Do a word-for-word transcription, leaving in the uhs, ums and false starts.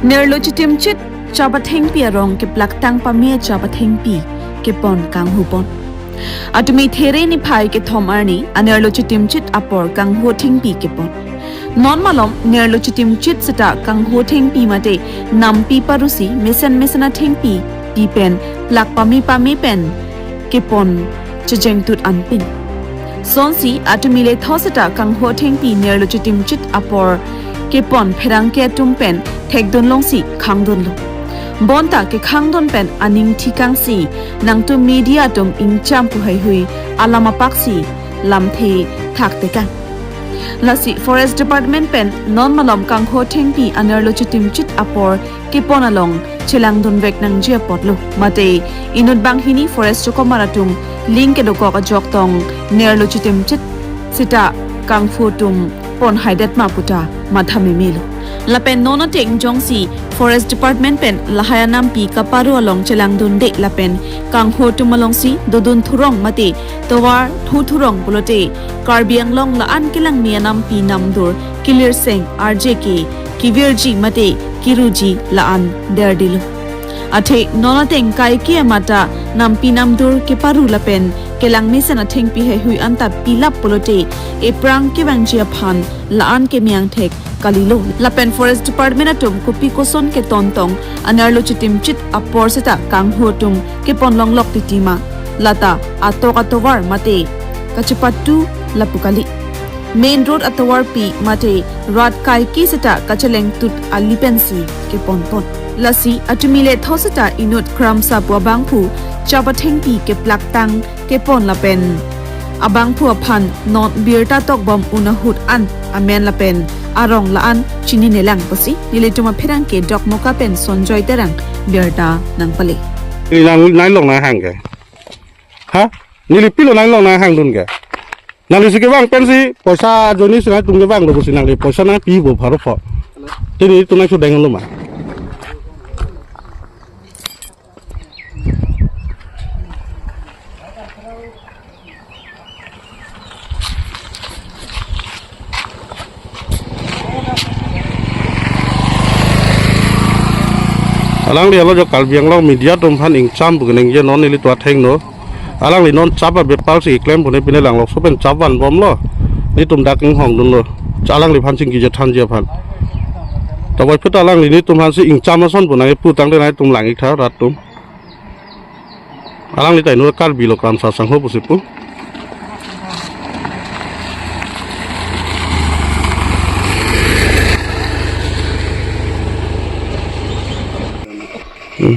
Nerlo chitimchit chap athengpi arong keplaktang pame chap athengpi kepon kanghupon. Atumi There niphai kethom arni anerlo chitimchit apor kanghu athengpi kepon. Non malom nerlo chitimchit seta kanghu athengpi mate nampi parusi mesen mesen athengpi pi pen plak pame pame pen kepon chejengtut anpin. Sonsi atumi letho seta kanghu athengpi nerlo chitimchit apor kepon pherangke atum pen thekdun longsi khangdunlo. Bonta kekhangdun pen aning thikangsi nangtum media atum ingcham pu heihui alam apaksi lamthe thaktekang. Lasi Forest Department pen non malom kanghu athengpi anerlo chitimchit apor kepon along chelangdunvek nangji apotlo. Mate inut banghini forest chokomar atum ling kedokok ajok tong nerlo chitimchit seta kanghu atum ponhaidet ma puta matha memelo. Lapen non ateng jongsi Forest Department pen lahai anampi kaparu along chelangdunde lapen kanghu atum alongsi dodun thurong mate tovar thu thurong pulote Karbi Anglong la-an kelangme anampi namdur kilirseng arje ke kevirji mate kiruji la-an derdilo. Athe non ateng kaike amata nampi namdur keparu lapen kelangmesen athengpi heihui anta pilap pulote ephrang kevangji aphan la-an keme angthek kalilo. Lapen Forest Department atum kopi koson ketontong anerlo chitimchit apor seta kanghu atum kepon longlok titi ma, lata atok atovar mate kachepatu lapu kali. Main road atovarpi mate rat kaike seta kachelengtut ali pensi keponpon. Lasi atumi letho seta inut Kramsa pu abangphu chap athengpi keplaktang kepon lapen abangphu aphan non birta tokbom un ahut an amen lapen arong la-an chininelang pusi nelitum apherangke Dokmoka pen Sonjoy Terang birta nangpale. Neli nang nai long nanghang ke. Ha? Neli pilo nai long nanghangdun ke. Nangli si kevang pensi poisa ajoine si nangtum kevanglo pusi nangli poisa nangpipo pharo pho. Te nelitum nangchedenglo ma. Alangli alo jo Karbi Anglong media atum aphan ingcham pu keningje non nelitum athengno. Alangli non chap abepar si keklem pune pine langlokso pen chap vanbomlo. Nelitum dak inghongdunlo. Alangliphan chingki chethanji aphan. Tawai phut alangli nelitum aphansi ingcham ason pu nangkepu tangte nangtum lang-ik tha rat atum. Alangli ta inut Karbi lo Kramsa sangho pusi pu. Hmm.